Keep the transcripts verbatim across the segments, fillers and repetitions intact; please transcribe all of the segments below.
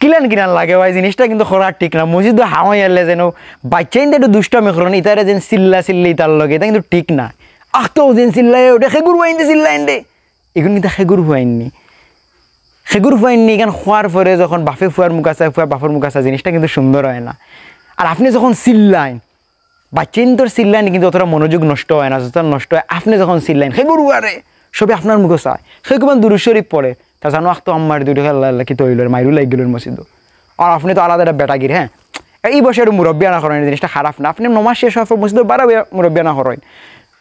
কিলান কিলান লাগে ভাই, জিনিসটা কিন্তু করা ঠিক না। মসজিদো হামাইয়ারলে যেন বাচ্চাইন্তে একটু দুষ্টামি করইন, ইতারে যেন চিল্লা চিল্লি ইতার লগে, ইটা কিন্তু ঠিক না। আখতাউ যেন চিল্লাইয়া উঠে, "খেগুর ফুয়াইন্তে চিল্লাইন রে।" ইগুন কিন্তু খেগুর ফুয়াইন নি। খেগুর ফুয়াইন নি, ইখান কওয়ার পরে যখন বাফে ফুয়ার মুখা চায়, ফুয়া বাফর মুখা চায়, জিনিসটা কিন্তু সুন্দর অয় না। আর আপনে যখন চিল্লাইন, বাচ্চাইন্তর চিল্লানি কিন্তু অতটা মনোযোগ নষ্ট অয় না, যতটা নষ্ট অয় আপনে যখন চিল্লাইন, "খেগুর ফুয়ারে", সবে আপনার মুখো চায়। খেগুবান দুরুদ শরিফ পড়ে, তা জানো আখতাউ আম্মার দুটো খেলা আল্লাহ কিতা অইলো রে, মাইরু লাগিগেলো রে মসজিদো। আর আপনে তো আলাদা একটা বেটাগির, হ্যাঁ? এই বয়সে একটু মুরব্বিয়ানা করইন, এই জিনিসটা খারাপ না। আপনে নমাজ শেষ অওয়ার পর মসজিদো বারইয়া মুরব্বিয়ানা করইন।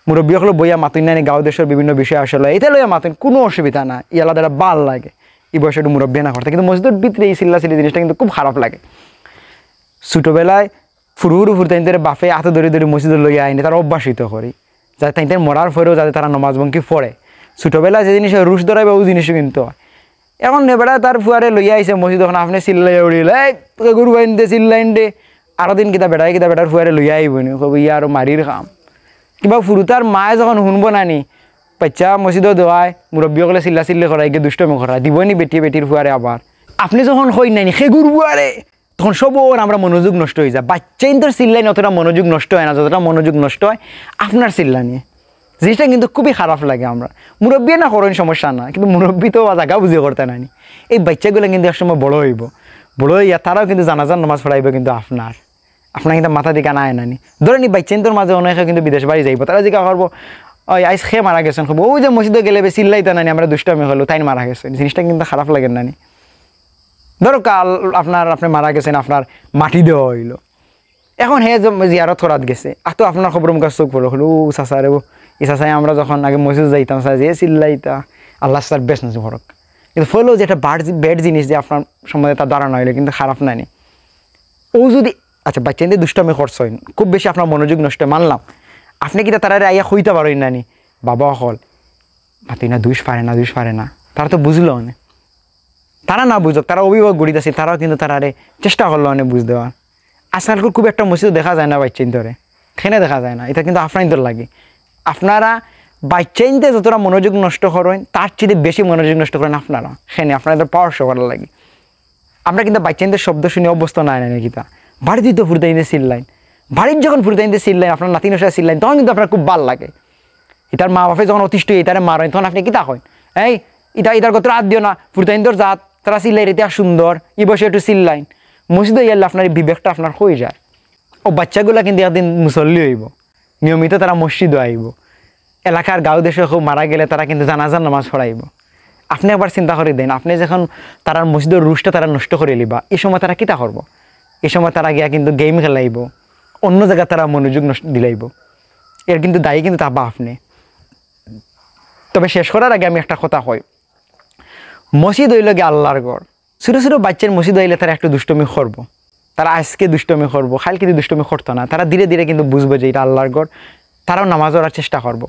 মুরব্বি অকলে বইয়া মাতইন না নি, গাঁও দেশর বিভিন্ন বিষয় আসলে ইতা লইয়া মাতইন, কুনু অসুবিধা না, ই আলাদা একটা ভালা লাগে। এই বয়সে একটু মুরব্বিয়ানা করতা, কিন্তু মসজিদর ভিতরে এই চিল্লা চিল্লি জিনিসটা কিন্তু খুব খারাপ লাগে। ছোটবেলায় ফুরু ফুরু ফুরতাইন্তরে বাফে আতো ধরি ধরি মসজিদো লইয়া আইনে তারা অভ্যাসিত করি, যাতে তাইন্তর মরার পরেও যাতে তারা নমাজ বঙ্কি পড়ে। ছোটবেলায় যে জিনিসে রুশ ধরাইবা, অউ জিনিসও কিন্তু অয়। এখন হে বেটা তার ফুয়ারে লইয়া আইছে মসজিদো, এখন আপনে চিল্লাইয়া উঠিল, "এই, খেগুর ফুয়াইন্তে চিল্লাইন রে।" আরো দিন কিতা বেটায় কিতা বেটার ফুয়ারে লইয়া আইবো নি, কইবো, "ইয়া আরো মারির কাম।" কিবা ফুরুতার মায়ে যখন হুনবো না নি, বাচ্চা মসজিদো দেওয়ায়, মুরব্বি অকলে চিল্লা চিল্লি করায়, গিয়া দুষ্টামি করায়, দিবো নি বেটিয়ে বেটির ফুয়ারে আবার। আপনে যখন কইন না নি, "খেগুর ফুয়ারে", তখন সবর আমরা মনোযোগ নষ্ট অই যায়। বাচ্চাইন্তর চিল্লানি অতটা মনোযোগ নষ্ট অয় না, যতটা মনোযোগ নষ্ট অয় আপনার চিল্লানি। জিনিসটা কিন্তু খুবই খারাপ লাগে। আমরা মুরব্বিয়ানা করইন সমস্যা না, কিন্তু মুরব্বি তো জাগা বুঝি করতা না নি। এই বাচ্চাগুলা কিন্তু একসময় বড় অইবো, বড় অইয়া তারাও কিন্তু জানাজার নামাজ পড়াইবো কিন্তু আপনার, আপনার কিন্তু মাথা দিকা নাই না নি। ধরেন এই বাচ্চাইন্তর মাঝে অনেকে কিন্তু বিদেশ বাড়ি যাইবো, তারা জিকা করবো, "ওই আইজ খে মারা গেছইন?" কইবো, "অউ যে মসজিদো গেলে বে চিল্লাইতা না নি, আমরা দুষ্টামি করলু, তাইন মারা গেছইন।" জিনিসটা কিন্তু খারাপ লাগে না নি। ধরো কাল আপনার, আপনে মারা গেছইন, আপনার মাটি দেওয়া অইলো, এখন হে জ-, জিয়ারত করাত গেছে, আতো আপনার খবর মুখা চউখ পড়লো, কইলো, "ও চাচা রে, ও, ই চাচায় আমরা যখন আগে মসজিদো যাইতাম, চাচা যে চিল্লাইতা, আল্লাহ তার বেহেস্ত নসিব করউক।" কিন্তু ফলো যে একটা bad জি-, bad জিনিস যে আপনার সম্বন্ধে তার ধারণা অইলো, কিন্তু খারাপ না নি। অউ যদি, আচ্ছা, বাচ্চাইন্তে দুষ্টামি করছইন, খুব বেশি আপনার মনোযোগ নষ্ট, মানলাম, আপনে কিতা তারারে আইয়া কইতা পারইন না নি, "বাবা অকল, মাতইন না, দুষ পারে না, দুষ পারে না।" তারা তো বুঝলো অনে। তারা না বুঝউক, তারা অভিভাবক গড়িত আছিল, তারাও কিন্তু তারারে চেষ্টা করলো অনে বুঝ দেওয়ার। আজকাল খুব একটা মসজিদো দেখা যায় না বাচ্চাইন্তরে, খেনে দেখা যায় না, ইটা কিন্তু আপনাইন্তর লাগি। আপনারা বাচ্চাইন্তে যতটা মনোযোগ নষ্ট করইন, তার চেয়ে বেশি মনোযোগ নষ্ট করইন আপনারা, খেনে আপনাইন্তর পাওয়ার শো করার লাগি। আমরা কিন্তু বাচ্চাইন্তর শব্দ শুনি অভ্যস্ত নায় না নি কিতা। বাড়িত তো ফুরুতাইন্তে চিল্লাইন, বাড়িত যখন ফুরুতাইন্তে চিল্লাইন, আপনার নাতি নশা চিল্লাইন, তখন কিন্তু আপনার খুব ভালা লাগে। ইতার মা বাপে যখন অতিষ্ঠ অইয়া ইতারে মারইন, তখন আপনে কিতা কইন? "এই, ইতা, ইতার গতরে আত দিও না, ফুরুতাইন্তর জাত, তারা চিল্লাইর ইতা সুন্দর, ই বয়সে একটু চিল্লাইন।" মসজিদো আইলে আপনার ই বিবেকটা আপনার কই যায়? অউ বাচ্চাগুলা কিন্তু একদিন মুসল্লি অইবো, নিয়মিত তারা মসজিদো আইবো, এলাকার গাঁও দেশো কেউ মারা গেলে তারা কিন্তু জানাজার নামাজ পড়াইবো। আপনে একবার চিন্তা করি দেইন, আপনে যখন তারার মসজিদর রুশটা তারা নষ্ট করিলিবা, ই সময় তারা কিতা করবো? ই সময় তারা গিয়া কিন্তু game খেলাইবো, অন্য জাগাত তারা মনোযোগ নষ্ট দিলাইবো। এর কিন্তু দায়ী কিন্তু তা বাপ নে। তবে শেষ করার আগে আমি একটা কথা কই, মসজিদ অইলো গিয়া আল্লার ঘর। ছুটো ছুটো বাইচ্চাইন মসজিদ আইলে তারা একটু দুষ্টুমি করবো, তারা আইজকে দুষ্টুমি করবো, কাইলকে দুষ্টুমি করতো না। তারা ধীরে ধীরে কিন্তু বুঝবো যে ইটা আল্লার ঘর, তারাও নামাজ পড়ার চেষ্টা করবো।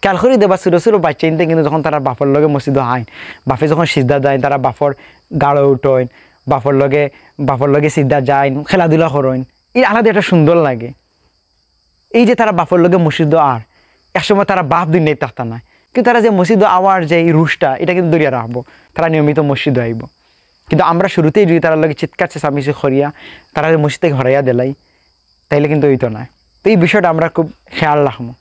খেয়াল করি দেখবা, ছুটো ছুটো বাইচ্চাইন্তে কিন্তু যখন তারার বাপর লগে মসজিদো আইন, বাপে যখন সিজদা দেইন, তারা বাপর গাড়ো উঠইন, বাপর লগে, বাপর লগে সিজদা যাইন, খেলাধুলা করইন, ই আলাদা একটা সুন্দর লাগে। এই যে তারা বাপর লগে মসজিদো আর, একসময় তারা বাপ দুনিয়াত থাকতা নায়, কিন্তু তারা যে মসজিদো আওয়ার যে এই রুশটা, ইটা কিন্তু ধরিয়া রাখবো, তারা নিয়মিত মসজিদো আইবো। কিন্তু আমরা শুরুতেই যদি তারার লগে চিৎকার চেঁচামেচি করিয়া তারারে মসজিদ থাকি হরাইয়া দিলাই, তাইলে কিন্তু অইতো নায়। তো এই বিষয়টা আমরা খুব খেয়াল রাখমু।